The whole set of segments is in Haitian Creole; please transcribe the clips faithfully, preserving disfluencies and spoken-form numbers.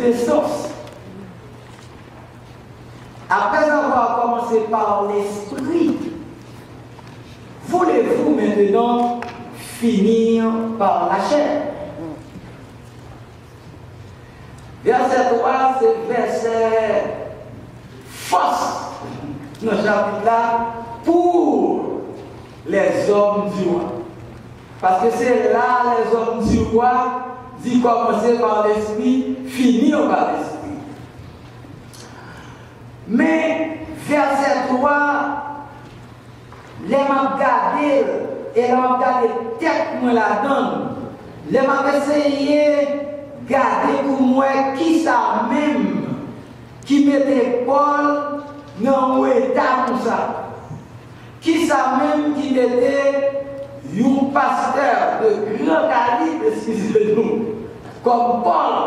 de sens. Après avoir commencé par l'esprit, voulez-vous maintenant finir par la chair? Vèsè twa se vèsè fòs nan chapit la pou lèzòm di wa. Paske se la lèzòm di wa di kòmanse pa lespri, fini pa lespri. Men vèsè twa, lè m ap gade l, e lè m ap gade tèt mwen ladan l, lè m ap eseye gade pou m wè kisa menm ki mete Pòl nan yon eta konsa. Kisa menm ki mete yon pastè de gran kalib, eskize nou, kòm Pòl,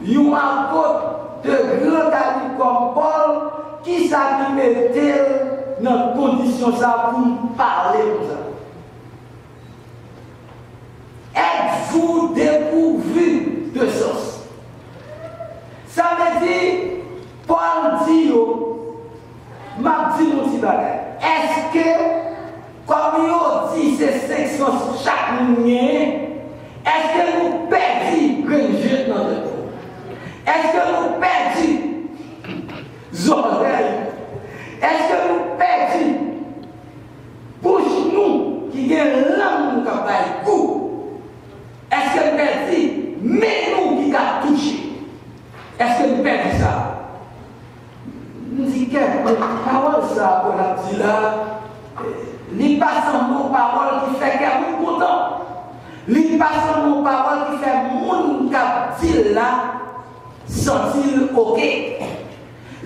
yon apot de gran kalib kòm Pòl, kisa ki mete l nan kondisyon sa pou m pale konsa? Êtes-vous dépourvu de sens? Sa vle di, Pòl di yo, m ap di nou ti bagay. Èske, kòm yo di se senk sans chak moun genyen, èske nou pèdi grenn je nan tèt nou? Èske nou pèdi zòrèy? Èske nou pèdi bouch nou ki gen lang nou k ap bay gou? Èske n pèdi men nou ki ka touche? Èske n pèdi sa? M di kèk, men pawòl sa a Pòl ap di la, li pa sanble yon pawòl ki fè kè moun kontan. Li pa sanble yon pawòl ki fè moun k ap di l la santi l oke.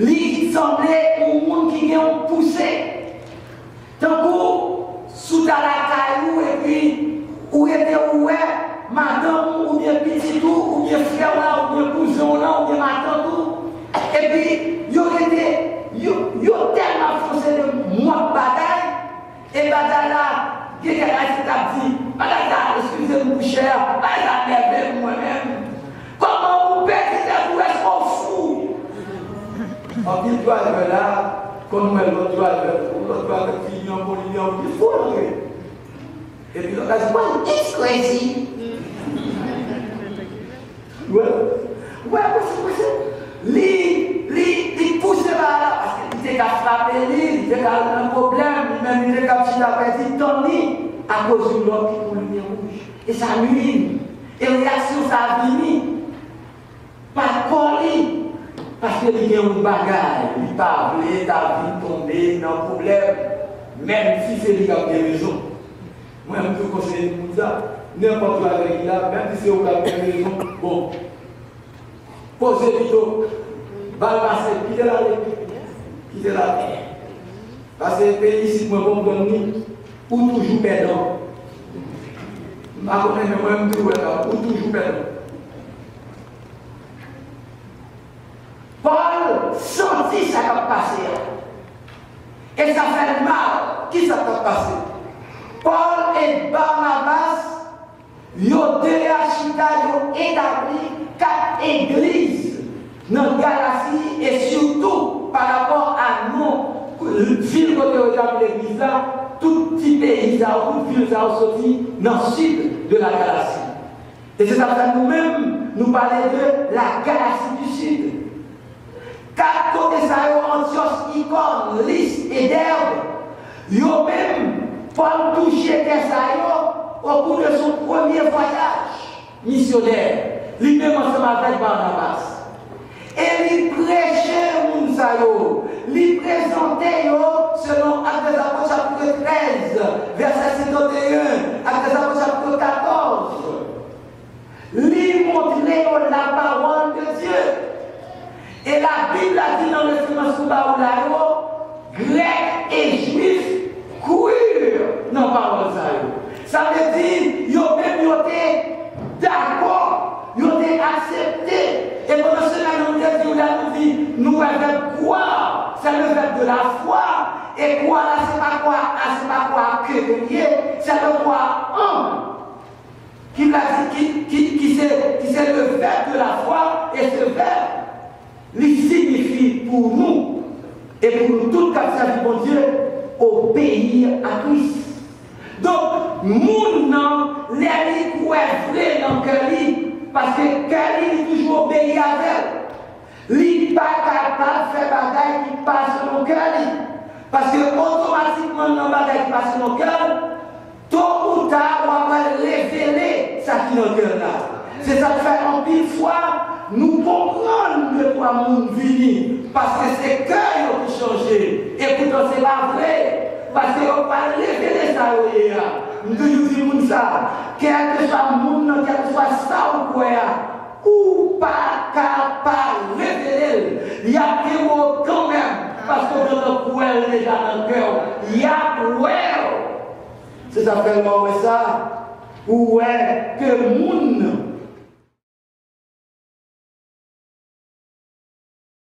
Li sanble yon moun ki gen yon pouse. Tankou si w ta lakay ou epi ou rete ou wè madanm ou oubyen pitit ou oubyen frè w la oubyen kouzen w lan oubyen matant ou, epi yo rete, yo, yo tèlman fonse de mòd bagay, e bagay la, gen kèk ayisyen k ap di, bagay sa, eskize m pou chè a, bagay sa nève m mwen menm. Kòman ou pèdi tèt ou, èske w fou? Anpil driver la konn wè lòt driver, lòt driver vini an Bolivya, ou di fou antre. Epi lòt la di, "Boy, it's crazy." Wè, wè, wè, se, wè, se, li, li, li pouse bagay la, paske li te ka frape li, li te ka nan pwoblèm, li menm li te ka chita pèdi tan li, akoz yon lòt ki pran limyè wouj. E sa nwi li. E reyaksyon sa vini pa kò li, paske li gen yon bagay, li pa vle ta vin tonbe nan pwoblèm, menm si se li k ap gen rezon. Mwen, m toujou konseye tout moun sa. Nenpòt bagay ki la, menm si se ou k ap gen rezon, bon, poze pito, ba l pase, kite l ale, kite l ale. Paske peyi isit, mwen konprann li, ou toujou pèdan. M pa konnen, men mwen, m toujou wè sa, ou toujou pèdan. Pòl santi sa k ap pase a. E sa fè l mal. Ki sa k ap pase? Pòl e Banabas, yo de a chita, yo etabli kat egliz nan Galasi e sitou pa rapò a non vil kote yo etabli legliz la, tout ti peyi sa yo, tout vil sa yo soti nan sid de la Galasi. E se sa k fè nou menm, nou pale de la Galasi di Sid. Kat kote sa yo, Antyòch, Ikòn, Lis e Dèb, yo menm, Pòl touche tè sa yo okou de son premye vwayaj misyonè, li menm ansanm avèk Banabas. E li preche moun sa yo, li prezante yo, selon Actes des Apôtres chapitre treize, verset cinquante et un, Actes des Apôtres chapitre quatorze. Li montre yo la parole de Dieu. E Labib la di nan referans nou ba ou la yo, Grèk e Jwif kwè nan pawòl sa yo. Sa vle di, yo menm yo te dakò, yo te aksepte. E pandan semèn nou te di w la, nou di, nou wè vèb kwè, c'est le verbe de la foi. E kwè la, se pa kwè a, se pa kwè ke li ye, c'est le kwè en. Ki vle di, ki, ki, ki ki se le vèb de la fwa, e se vèb li siyifi pou nou, e pou nou tout k ap sèvi Bondye, obéir à Christ. Donk, moun nan, lè li kwè vre nan kè li, paske kè li, li toujou obeyi avè l. Li pa kapab fè bagay ki pa selon kè li. Paske otomatikman nan bagay ki pa selon kè l, to ou ta, w ap al revele sa ki nan kè l la. Se sa k fè anpil fwa, nou konprann de twa moun vini, paske se kè yo ki chanje. E poutan se pa vre, paske yo pral revele sa yo ye a. M toujou di moun sa, kèlkeswa moun nan, kèlkeswa sa ou kwè a, ou pa ka pa revele l. Y ap gen w kanmenm, paske w gentan kwè l deja nan kè w. Y ap wè w. Se sa k fè lè w wè sa, ou wè ke moun